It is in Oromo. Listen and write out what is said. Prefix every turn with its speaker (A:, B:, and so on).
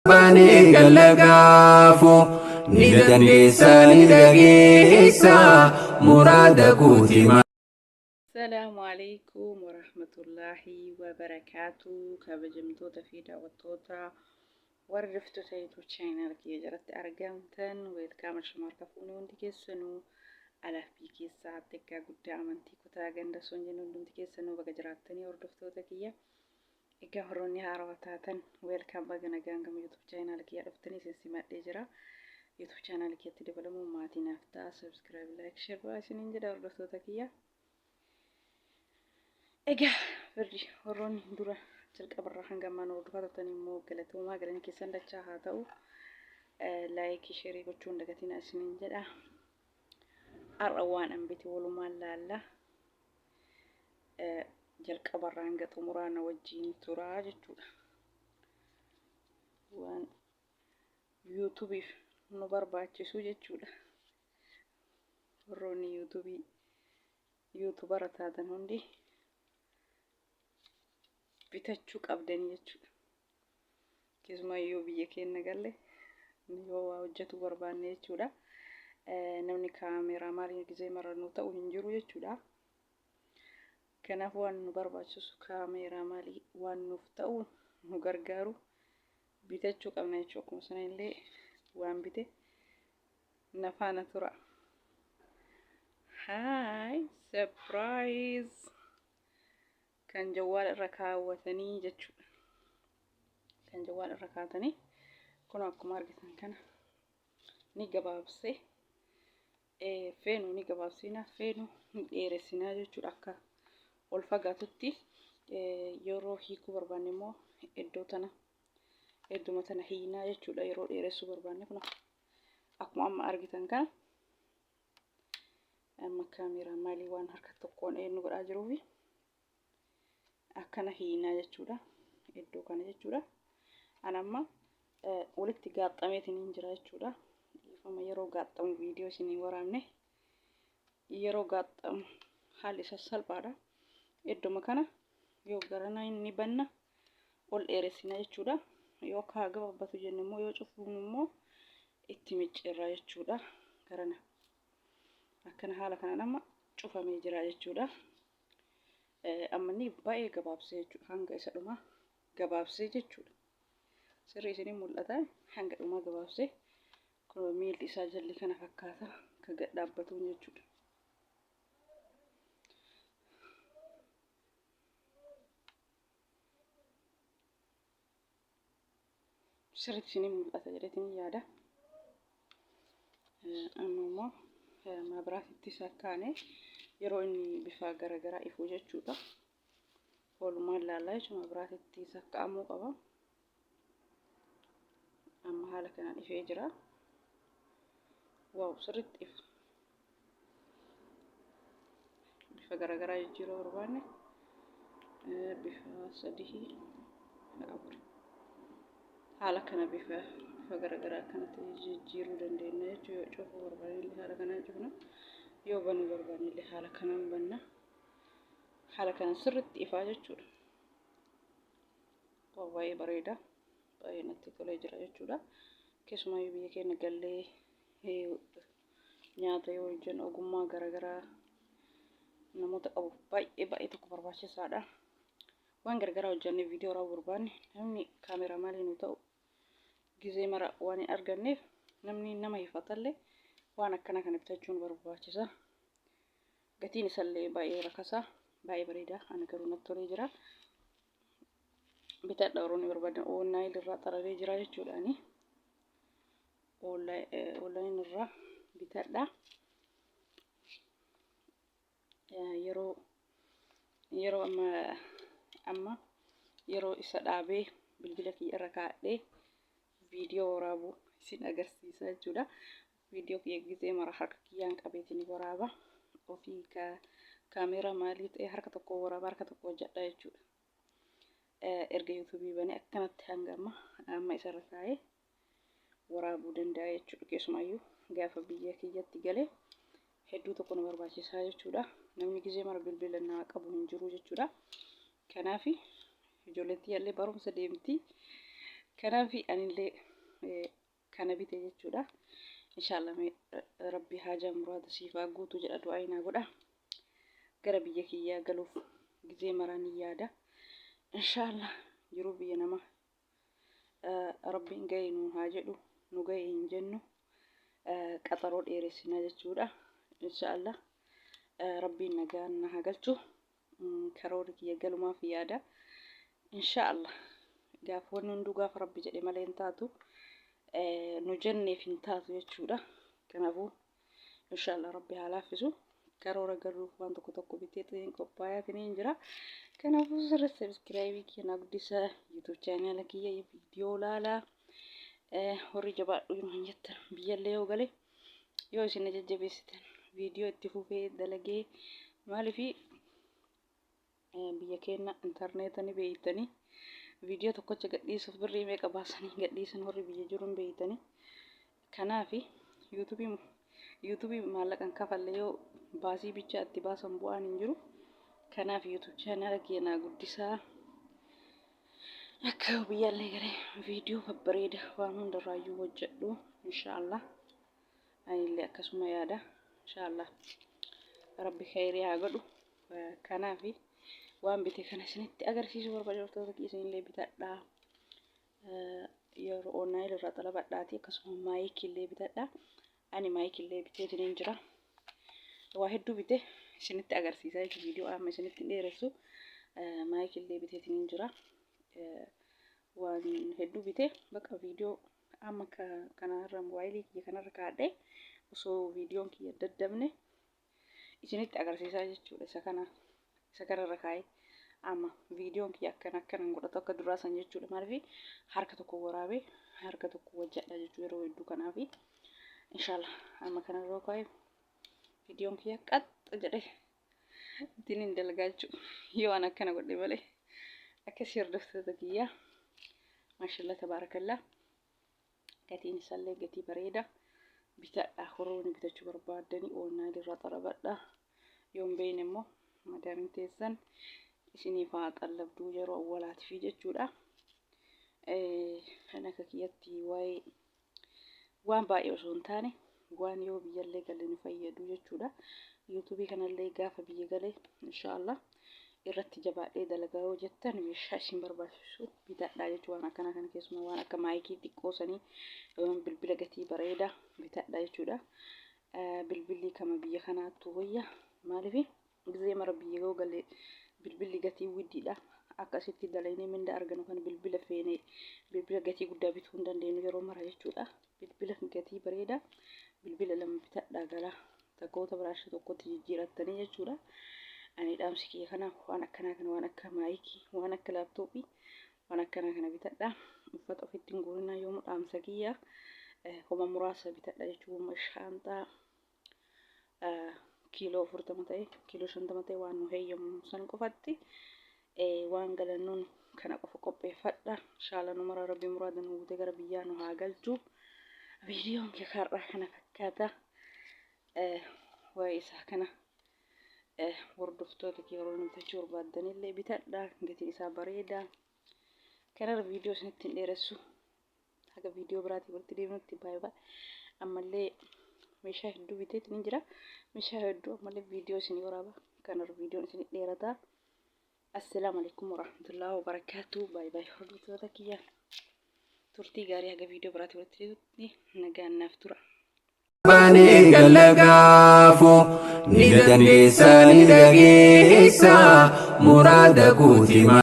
A: Baanee galla gaafo ni dandeessa ni dhageessa muraada kooti.
B: Salaamu alaikum warahmatullaahi wabarakaatu. Kabajamtoota fi daawwattoota warra dhuftoota YouTube channel kiyya jalatti argamtan, weelkaama shamarra fuunee hundi keessanuu alaaf biyya keessaa xiqqaa guddaa amantii kutaa ganda osoo hin jenne hundumti keessanuu baga jiraattanii hordoftoota kiyya. Egaa warroonni haarawaa taatan, welcome, baga nagaan gama YouTube channel kiyya dhuftanii isin simadhee jira. YouTube channel kiyyatti dabalamuun maatii naaf ta'a. Subscribe, like, share godhaa isiniin jedha hordoftoota kiyya. Egaa firri warroonni dura jalqabarraa hanga ammaa nu hordofaa turtan immoo galatoomaa, galanni keessan dachaa haa ta'u. Like, share gochuun dagatina isiniin jedha. Har'a waan an bite walumaan laalla. Jalqabarraa hanga xumuraa na wajjiin turaa jechuudha. Waan yuutuubiif nu barbaachisu jechuudha. Warroonni yuutuubii yuutubara taatan hundi bitachuu qabdanii jechuudha. Keessumaa yoo biyya keenya galle, yoo waa hojjetuu barbaanne jechuudha. Namni kaameeraa maaliin gizee mara nu ta'u hin jiru jechuudha. Kanaaf waan nu barbaachisu kaameeraa maalii waan nuuf ta'u nu gargaaru bitachuu qabna jechuudha. Akkuma sana illee waan bite na faana tura. Haay, surprise! Kan jawwaala irra kaawwatanii jechuudha. Kan jawwaala irra kaa'atanii kun akkuma argitan kana ni gabaabse, feenu ni gabaabsina, feenu ni dheeressinaa jechuudha, akka ol fagaatutti. Yeroo hiikuu barbaanne immoo iddoo tana, idduma tana hiinaa jechuudha. Yeroo dheeressuu barbaanne kun akkuma amma argitan kana, amma kaameeraa maalii waan harka tokkoon eenyu godhaa jiruufi akkana hiinaa jechuudha, iddoo kana jechuudha. An amma walitti gaaxxameetiin hin jira jechuudha. Dhiifama, yeroo gaaxxamu viidiyoo isin waraabne. Yeroo gaaxxamu haalli isaa salphaadha. Idduma kana yoo garana inni banna, ol dheeressina jechuudha. Yoo akka haa gabaabbatu jenne immoo, yoo cufuun immoo itti micciirra jechuudha. Garana akkana haala kanaan amma cufamee jira jechuudha. Amma inni baay'ee gabaabsee jechuudha, hanga isa dhumaa gabaabsee jechuudha. Sirrii isinii mul'ata, hanga dhumaa gabaabsee. Kun miilli isaa jalli kana fakkaata ka gad dhaabbatuun jechuudha. Sirriitti isinii mul'ata jedheetiin yaada. Amma immoo maabiraatitti sakkaane yeroo inni bifa garaagaraa ifu jechuudha. Walumaan laallaa jechuudha, maabiraatitti sakka'amuu qaba. Amma haala kanaan ifee jira. Waaw, sirriitti ifa. Bifa garaagaraa jijjiiruu barbaanne bifa sadii, afur, haala kana bifa bifa garaagaraa akkanatti jijjiiruu dandeenya jechuudha. Yoo cufuu barbaanne illee haala kanaan cufna. Yoo banuu barbaanne illee haala kanaan banna. Haala kanaan sirriitti ifaa jechuudha. Waa baay'ee bareeda. Baay'ee natti tolee jira jechuudha. Keessumaayyuu biyya keenya gallee nyaata yoo hojjennu, ogummaa garaagaraa namoota qabuuf baay'ee baay'ee tokko barbaachisaadha. Waan garaagaraa hojjennee viidiyoo waraabuu barbaanne, namni kaameeraa maaliin nu ta'u gizee mara waan hin arganneef, namni nama hifatallee waan akkana kana bitachuun barbaachisa. Gatiin isallee baay'ee rakasa, baay'ee bareeda. Ani garuu natti tolee jira. Bitadha warroonni barbaadan, online irraa xarabee jira jechuudhaani. Online irraa bitadha. Yeroo amma yeroo isa dhaabee bilbila kiyya irra kaa'adhee viidiyoo waraabuu isin agarsiisa jechuudha. Viidiyoo kiyya gizee mara harka kiyyaan qabeetiin waraaba. Ofii kaameeraa maalii ta'e harka tokko waraaba, harka tokko hojjedha jechuudha. Erga yuutuubii banee akkanatti hanga amma isarra kaa'ee waraabuu danda'a jechuudha. Keessumaayyuu gaafa biyya kiyyatti galee hedduu tokko nu barbaachisaa jechuudha. Namni gizee mara bilbila naa qabu hin jiru jechuudha. Kanaaf ijoolleen tiyyaallee barumsa deemti. Kanaaf anillee kana bite jechuudha. Inshaallah rabbi haajaa muraada siif haa guutu jedha du'aa naa godha. Gara biyya kiyyaa galuuf gizee maraa ni yaada. Inshaallah jiruu biyya namaa rabbiin ga'e nuun haa jedhu, nu ga'e hin jennu, qaxaroo dheeressina jechuudha. Inshaallah rabbiin nagaan na haa galchu. Karoorri kiyya galumaaf yaada. Inshaallah gaafa wanni hunduu gaafa rabbi jedhe malee hin taatu. Nu jenneef hin taatu jechuudha. Kanaafuu inshaallah rabbi haa laaffisu. Karoora galuuf waan tokko tokko bitee qophaa'aa hin jira. Kanaafuu sirra subscribe kiyya naa guddisa. YouTube channel kiyya viidiyoo laalaa. Warri jabaadhu yoo jettan biyyallee yoo gale yoo isin na jajjabeessitan viidiyoo itti fufee dalagee, maaliifi biyya keenya intarneeta ni beeytanii, viidiyoo tokkocha gadhiisuuf birrii meeqa baasanii gadhiisan warri biyya jiru hin beeytanii. Kanaafi yuutuubii maallaqan kafalle yoo baasii bichaa itti baasan bu'aan hin jiru. Kanaaf YouTube channel kiyya naa guddisaa. Akka biyyaallee galee viidiyoo babbareeda waan hundarraayyuu hojjedhu inshaallah. Anillee akkasuma yaada inshaallah. Rabbi khayrii haa godhu. Kanaaf waan bite kana isinitti agarsiisuu barbaada, hordoftoota kiyya, isinillee bitadhaa. Yeroo online irraa xalabadhaati akkasuma maayikii illee bitadhaa. Ani maayikii illee biteetiin hin jira. Waa hedduu bite isinitti agarsiisa jechuudha, viidiyoo amma isinitti hin dheeressu. Maayikii illee biteetiin hin jira. Waan hedduu bite bakka viidiyoo amma kanarra mobaayilii kiyya kanarra kaa'adhee osoo viidiyoon kiyya daddabne isinitti agarsiisaa jechuudha. Isa kanarra kaa'ee amma viidiyoon kiyya akkana akkanan godhatu akka duraa san jechuudha. Maaliif harka tokko waraabee harka tokko hojjedha jechuudha yeroo hedduu kanaafi. Inshaallah amma kanarra kaa'ee viidiyoon kiyya qaxxa jedhee ittiin hin dalagaa jechuudha. Yoo an akkana godhe malee akkasii, hordoftoota kiyyaa. Maashaallah, tabaarakallaa. Gatiin isaallee gatii bareeda. Bitadha, horoonni bitachuu barbaaddanii online irraa xarabadha. Yoo hin beekne immoo madaamiin teessan isiniif haa xallabduu yeroo awwaalaatiif jechuudha. Kan akka kiyyatti waa'ee waan baay'ee osoo hin taane waan yoo biyyallee galle nu fayyadu jechuudha. Yuutuubii kanallee gaafa biyya galee inshaallah irratti jabaadhee dalagaa yoo jettan meeshaa isin barbaachisu bitadhaa jechuudha. Waan akkanaa kana keessumaa waan akka maayikii xiqqoo sanii, bilbila gatii bareedaa bitadhaa jechuudha. Bilbilli kama biyya kanaattu wayya, maaliif gizee mara biyya yoo galle bilbilli gatii widdiidha. Akkasitti dalagnee minda arganu kan bilbila feene bilbila gatii guddaa bituu hin dandeenyu yeroo mara jechuudha. Bilbila gatii bareedaa bilbila lama bitadhaa galaa takkoota biraasha tokkotti jijjiirattanii jechuudha. Ani dhaamsi kiyya kana waan akkanaa kana, waan akka maayikii, waan akka laaptooppii, waan akkanaa kana bitadhaa. Uffata ofitti hin guurinaa yoomuu dhaamsa kiyya. Homa muraasa bitadha jechuun shaanxaa kiiloo 40 ta'e, kiiloo 50 ta'e, waan nu heeyyamu san qofatti waan galannuun kana qofa qopheeffadha. Inshaalla nu mara rabbi muraada nu guutee gara biyyaa nu haa galchu. Viidiyoon kee har'aa kana fakkaata. Waa'ee isaa kana hordoftoota kee yeroo bitachuu barbaaddanillee bitadha. Gatiin isaa bareeda. Kanarra viidiyoo isinitti hin dheeressu. Haga viidiyoo biraatii walitti deemnutti baay'ee baay'ee. Ammallee meeshaa hedduu biteetiin hin jira. Meeshaa hedduu ammallee viidiyoo isinii waraaba. Kanarra viidiyoon isinii dheerata. Assalaamu alaikum warahmatullahi wabarakaatu. Baay'ee baay'ee hordoftoota kiyya. Turtii gaarii, haga viidiyoo biraatii walitti deemnutti nagaan naaf tura.
A: Bani gallagaafu ni dandeessa, ni dhageessa muraada guutima.